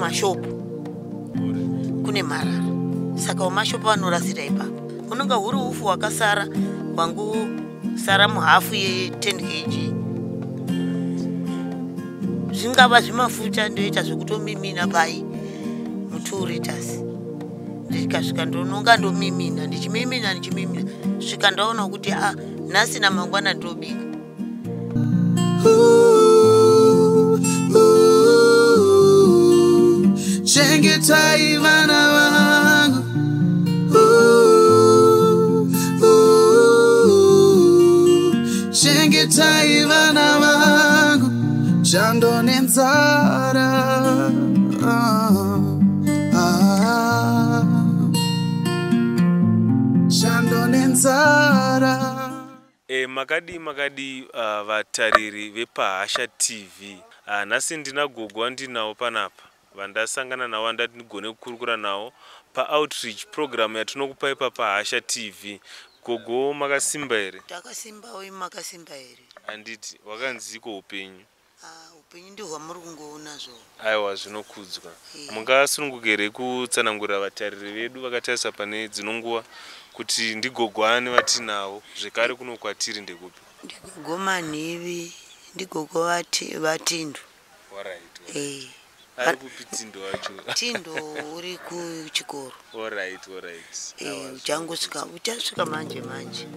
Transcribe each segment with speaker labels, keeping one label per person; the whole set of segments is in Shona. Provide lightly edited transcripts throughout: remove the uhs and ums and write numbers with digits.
Speaker 1: kumashopu kune marara, saka vamashopu vanorasira ipapo. Unonga huri ufu hwakasara hwangosara muhafu ye10 kg, zvingava zvimafuta, ndoita zvekutomimina pai mu2 liters. Ndikasvika ndononga ndomimina, ndichimimina, ndichimimina, svika ndaona kuti a nhasi namangwana ndobika.
Speaker 2: Ooh, ooh, chengetai vana vangu. Ooh, ooh, chengetai vana vangu, chando nenzara. Ah, ah. Chando nenzara.
Speaker 3: Makadi makadi, vatariri vepaHasha TV. Nhasi ndina gogo wandinawo panapa, vandasangana navo, vandati ndigone kukurukura navo paoutreach program yatinokupai papaHasha TV. Gogo, makasimba here?
Speaker 1: Takasimba. Oi, makasimba here?
Speaker 3: Handiti wakanziko upenyu?
Speaker 1: Ah, upenyu ndihwamuri kungoonazvo.
Speaker 3: Aiwa, zvinokudzwa. Mungasununguka here kutsanangurira vatariri vedu vakatarisa pane dzino nguva kuti ndigogo ani vatinavo, zvekare kuno kwatiri ndekupi?
Speaker 1: Ndigogo Manhivi, ndigogo Vatindo.
Speaker 3: Ari kupi Tindo wacho?
Speaker 1: Tindo uri kuchikoro.
Speaker 3: Alright.
Speaker 1: Uchangosvika, uchasvika manje manje.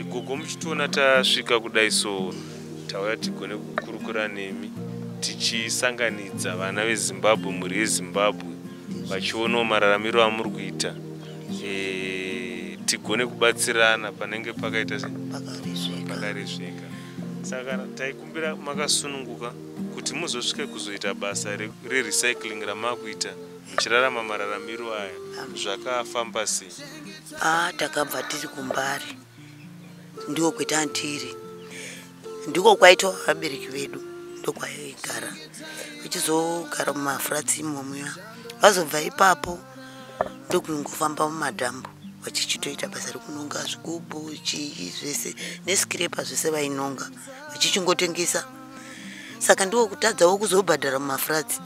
Speaker 3: Gogo, muchitiona tasvika kudai, so tauya tigone kukurukura nemi, tichisanganidza vana veZimbabwe, mhuri yeZimbabwe, vachionawo mararamiro amuri kuita, tigone kubatsirana panenge pakaita se
Speaker 1: Pakaresveka.
Speaker 3: Pakaresveka. Saka taikumbira makasununguka kuti muzosvike kuzoita basa rerecycling ramakuita, muchirarama mararamiro aya, zvakafamba sei?
Speaker 1: A, takabva tiri kuMbare, ndiko kwetantiri, ndiko kwaitwa vabereki vedu, ndokwaigara, vachizogara mumafurats imomuya. Vazobva ipapo ndokungofamba mumadhambu, vachichitoita basa rekunonga zvigubhu, chii zvese, nescraper zvese vainonga vachichingotengesa. Saka ndiko kutadzawo kuzobhadhara mumafurats,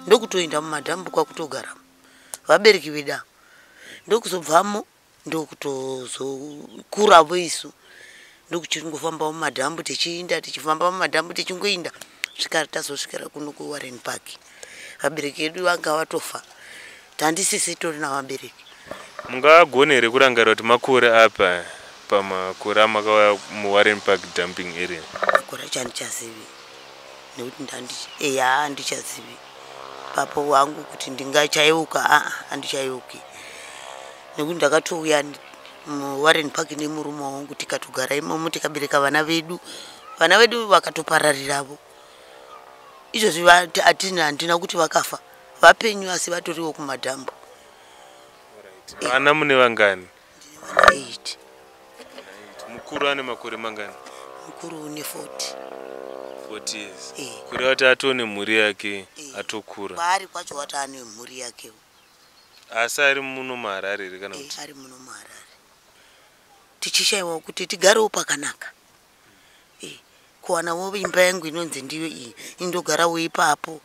Speaker 1: ndokutoenda mumadhambu kwakutogara vabereki vedu ava. Ndokuzobvamo, ndokutozokuravo isu, ndokuchingofamba mumadhambu, tichiinda, tichifamba mumadhambu, tichingoinda svika tazosvikira kuno kuWarren Park. Vabereki edu vanga vatofa, tandisisi tori navabereki.
Speaker 3: Mungagone here kurangarira kuti makore apa, pamakore amakauya muWarren Park dumping area?
Speaker 1: Makore acho handichazivi, nekuti ndandi, eya, handichazivi papo wangu kuti ndingachayeuka. Aa, handichayeuki, nekuti ndakatouya muWarren Park nemurume wangu, tikatogara imomo, tikabereka vana vedu. Vana vedu vakatoparariravo. Izvozvi hatina, handina kuti vakafa, vapenyu, asi vatoriwo kumadhambu.
Speaker 3: Vana mune vangani?
Speaker 1: Vana 8.
Speaker 3: Mukuru ane makore mangani?
Speaker 1: Mukuru une 40.
Speaker 3: 40 years?
Speaker 1: Eh.
Speaker 3: Kureva kuti atone mhuri yake? Atokura.
Speaker 1: Kwaari kwacho wati ane mhuri yakewo.
Speaker 3: Asi ari muno muHarare here kana kuti?
Speaker 1: Ari muno muHarare. Tichishayiwawo kuti tigarewo pakanaka, kuwanawo imba yangu inonzi ndiyo iyi, indogarawo ipapo,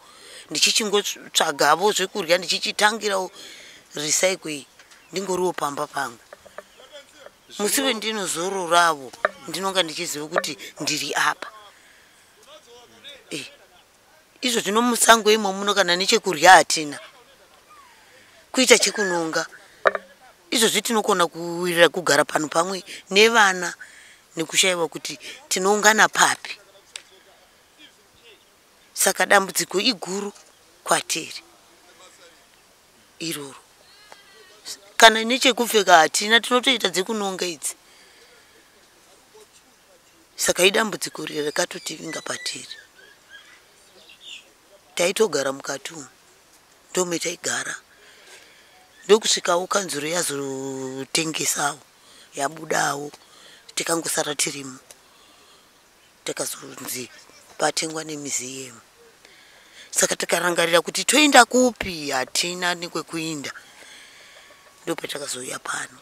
Speaker 1: ndichichingotsvagavo zvekurya, ndichichitangirawo recycle iyi, ndingoriwo pamba pangu. Musi wendinozororavo ndinonga ndichiziva kuti ndiri apa. Izvo zvino musango imo muno kana nechekurya hatina, kuita chekunonga. Izvozvi tinokona kuwirira kugara pano pamwe nevana nekushayiwa kuti tinoungana papi. Saka dambudziko iguru kwatiri iroro. Kana nechekupfeka hatina, tinotoita dzekunonga idzi. Saka idambudziko riri rakatotivinga patiri. Taitogara mukati umu, ndometaigara, ndokusvikawo kanzuro yazotengesawo, yabudawo, tikangosara tirimo. Takazonzi patengwa nemuseum, saka tikarangarira kuti toenda kupi, hatina nekwekuinda. Ndopatakazouya pano,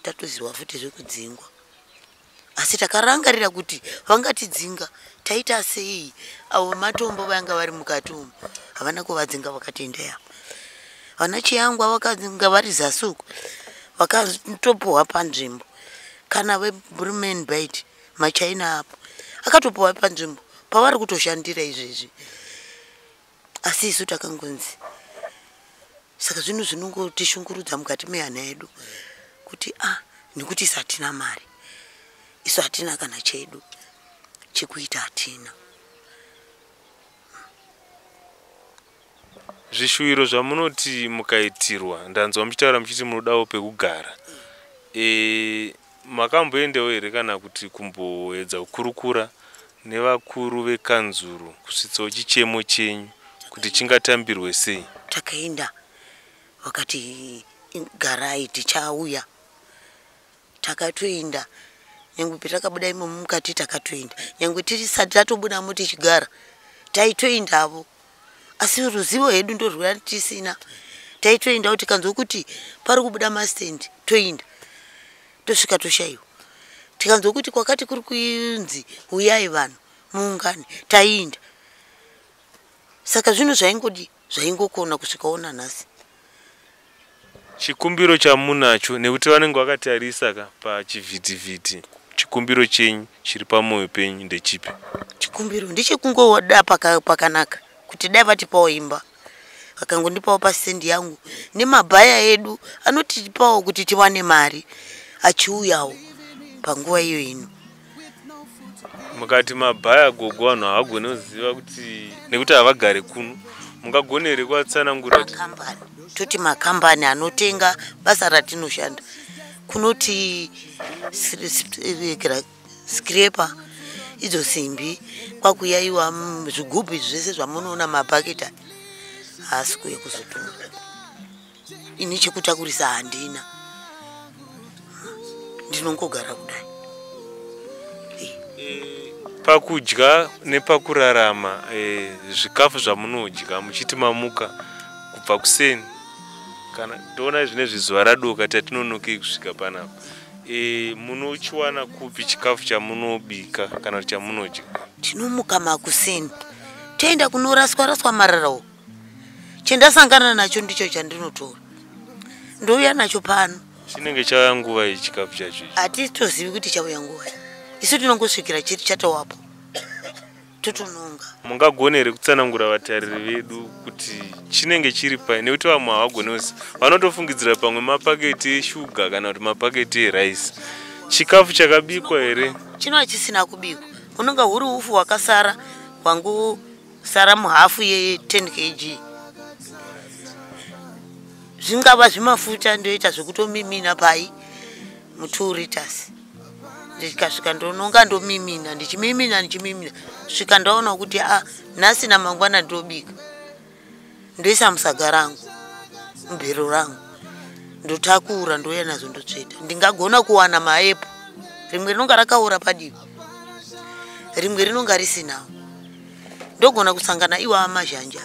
Speaker 1: tatoziva futi zvekudzingwa. Asi takarangarira kuti vangatidzinga taita sei? Avo matombo vanga vari mukati umu havana kuvadzinga, vakatienda yavo. Vana Chiyangwa vakadzinga vari zasi uko, vakatopuhwa panzvimbo. Kana veBrumen Bite maChina apo akatopuhwa panzvimbo pavari kutoshandira izvezvi, asi isu takangonzi. Saka zvinhu zvinongotishungurudza mukati mehana yedu kuti nekuti isu hatina mari, isu hatina kana chedu chekuita, hatina.
Speaker 3: Zvishuwiro zvamunoti mukaitirwa, ndanzwa muchitaura muchiti munodawo pekugara. Makamboendawo here kana kuti kumboedza kukurukura nevakuru vekanzuru kusvitsawo chichemo chenyu kuti chingatambirwe sei?
Speaker 1: Takaenda, vakati garai tichauya. Takatoenda, nyangwe petakabuda imomo mukati takatoenda, nyangwe tisati tatobudamo tichigara taitoendavo, asi ruzivo hedu ndorwura tisina. Taitoendawo, tikanzwa kuti pari kubuda masitendi toenda, tosvika toshayiwa. Tikanzwa kuti kwakati kuri kunzi uyai vanhu muungane, taienda. Saka zvinhu zvaingodi zvaingokona kusvikawo nanhasi.
Speaker 3: Chikumbiro chamunacho, nekuti vanenge vakatarisa ka pachivhitivhiti, chikumbiro chenyu chiri pamwoyo penyu ndechipi?
Speaker 1: Chikumbiro ndechekungoda pakanaka, kuti dai vatipawo imba, vakangondipawo pasendi yangu nemabhaya edu anotipawo kuti tiwane mari achiuyawo panguva iyo ino.
Speaker 3: Mukati mabhaya gogo, vanhu havagoni kuziva kuti nekuti havagari kuno, mungagone here kuvatsanangura kuti
Speaker 1: Makambani, toti makambani anotenga basa ratinoshanda, kunoti scraper, idzo simbi, kwakuyayiwa zvigubhu izvi zvese zvamunoona, mabhaketi haasi kuuya kuzotora. Ini chekutakurisa handina, ndinongogara kudai.
Speaker 3: Pakudya nepakurarama, zvikafu zvamunodya muchiti mamuka kubva kuseni, kana toona zvinezvi zuva radoka, tatinonokei kusvika panapa, munochiwana kupi chikafu chamunobika kana kuti chamunodya?
Speaker 1: Tinomuka makuseni, toenda kunoraswa raswa marara. Chendasangana nacho ndicho chandinotora, ndouya nacho pano.
Speaker 3: Chinenge chauya nguva iyi chikafu chacho ichi?
Speaker 1: Hatitozivi kuti chauya nguva. Isu tinongosvikira chiri chatowapo, totononga.
Speaker 3: Mungagone here kutsanangura vatariri vedu kuti chinenge chiri pai? Nekuti vamwe havagoni kuziva, vanotofungidzira pamwe mapaketi eshuga kana kuti mapaketi eraisi. Chikafu chakabikwa here?
Speaker 1: Chinova chisina kubikwa, unonga huri ufu hwakasara, hwangosara muhafu ye10 kg, zvingava zvimafuta. Ndoita zvekutomimina pai mu2 liters, ndikasvika ndononga, ndomimina, ndichimimina, ndichimimina, svika ndaona kuti a nhasi namangwana ndobika. Ndoisa musaga rangu, mubhero rangu, ndotakura, ndouya nazo, ndotsveta. Ndingagona kuwana maepo, rimwe rinonga rakaora padivi, rimwe rinonga risinawo. Ndogona kusangana iwa mazhanja,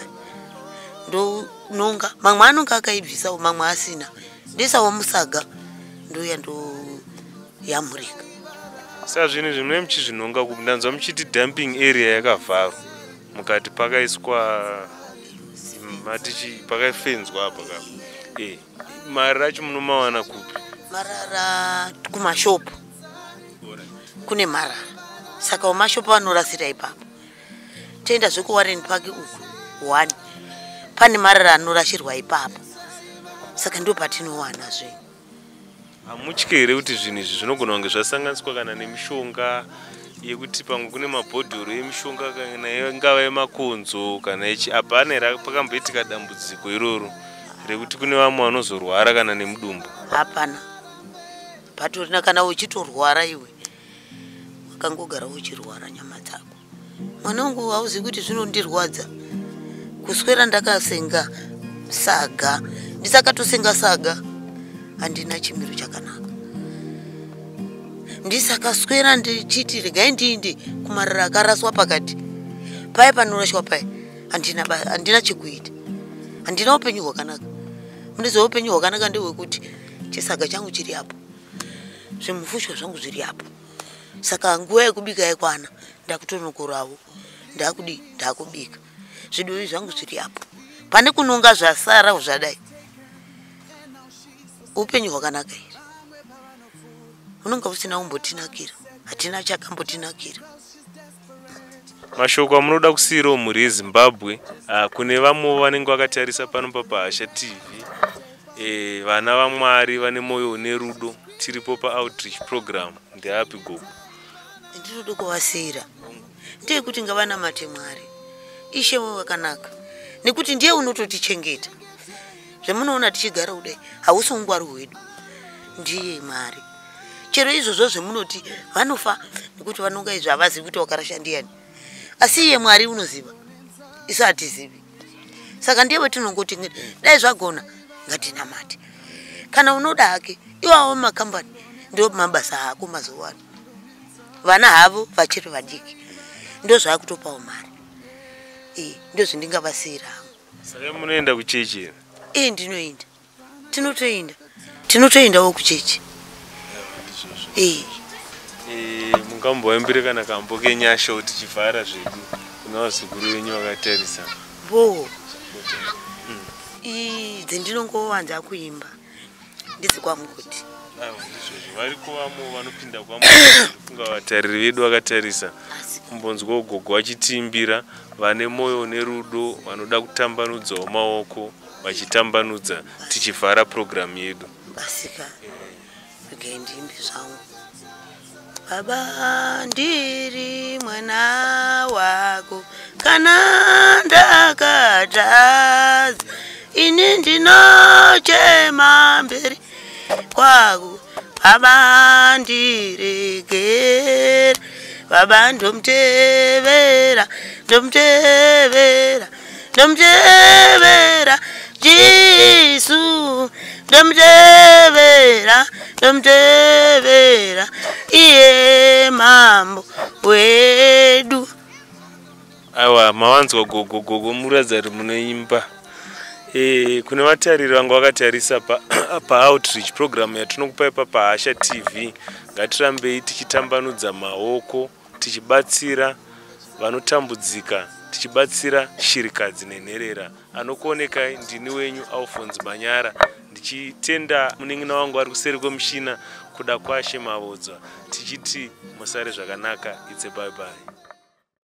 Speaker 1: ndononga mamwe anonga akaibvisawo, mamwe asina, ndoisawo musaga, ndouya ndoyamurika.
Speaker 3: Saka zvinhu izvi munenge muchizvinonga kupi? Ndanzwa muchiti dumping area yakavharwa, mukati pakaiswa matichi, pakafenzwa apa ka. Mari racho munomawana kupi?
Speaker 1: Marara kumashopu kune marara, saka vamashopu vanorasira ipapo. Toenda zvekuWarren Park uku one, pane marara anorashirwa ipapo, saka ndo patinowana zvinhu.
Speaker 3: Hamutyi here kuti zvinhu izvi zvinogona kunge zvasanganiswa kana nemishonga, yekuti pamwe kune mabhodhoro emishonga, kana ingava yemakonzo kana ichi? Hapana here pakamboitika dambudziko iroro rekuti kune vamwe vanozorwara kana nemudumbu?
Speaker 1: Hapana, patorina. Kana uchitorwara iwe wakangogara uchirwara nyama dzako, mwana wangu, hauzivi kuti zvinondirwadza kuswera ndakasenga saga. Ndisakatosenga saga, handina chimiro chakanaka. Ndisakaswera ndichiti regai ndiinde kumarara akaraswa pakati paya, panorashwa paya, handina handina chekuita, handina upenyu hwakanaka. Munoziva, upenyu hwakanaka ndehwekuti chisaga changu chiri apo, zvimufushwa zvangu zviri apo. Saka nguva yekubika yakwana, ndakutonokorawo, ndakudi ndakubika. Zvidovi zvangu zviri apo pane kunonga zvasara zvadai. Upenyu hwakanaka here? Unonga usina kumbotinakira, hatina chakambotinakira.
Speaker 3: Mashoko amunoda kusiyirawo mhuri yeZimbabwe, kune vamwewo vanenge vakatarisa pano paPahasha TV, vana vaMwari vane mwoyo une rudo, tiripo paoutreach program, ndeapi gogo?
Speaker 1: Ndinoda kuvasiyira ndeyekuti ngavanamate Mwari, Ishe wakanaka, nekuti ndiye unototichengeta. Zvemunoona tichigara kudai hausi ungwaru hwedu, ndiye Mwari. Chero izvozvo zvemunoti vanofa nekuti vanonga izvo havazivi kuti wakarasha ndiani, asi iye Mwari unoziva, isu hatizivi. Saka ndiye wetinongoti dai zvagona ngatinamate. Kana unoda hake iwawo makambani ndo mabasa ako mazuva ano, vana havo vachiri vadiki, ndo zvaakutopawo mari. Ndo zvindingavasiyira hangu.
Speaker 3: Saka munoenda kuchechi here?
Speaker 1: Ndinoenda, tinotoenda, tinotoendawo kuchechi.
Speaker 3: Mungamboimbire kana kambo kenyasha kuti tichivhara zvedu kuna vazukuru venyu vakatarisa?
Speaker 1: Bo dzendinongowanza kuimba ndedzekwaMugoti.
Speaker 3: Ndizvozvo, variko vamwe vanopinda kwamufunga vatariri vedu vakatarisa kumbonzwawo gogo vachitiimbira, vane mwoyo nerudo, vanoda kutambanudzawo maoko vachitambanudza, tichivhara purogiramu yedu.
Speaker 1: Asika regai ndiimbe zvangu. Baba, ndiri mwana wako, kana ndakatadza ini ndinochema mberi kwako. Baba, ndiregere. Baba, ndomutevera, ndomutevera, ndomutevera Jesu, ndomutevera, ndomutevera iye mambo wedu.
Speaker 3: Aiwa, mawanzwa gogo. Gogo muratidza kuti munoimba. Kune vatariri vanga vakatarisa paoutreach program yatinokupai paPahasha TV, ngatirambei tichitambanudza maoko, tichibatsira vanotambudzika, tichibatsira shirikadzi nenherera. Anokuonekai ndini wenyu Alphonse Manyara, ndichitenda munin'ina wangu ari kuseri kwemushina, Kuda Kwashe Mavodzwa, tichiti musare zvakanaka. It's a bye bye.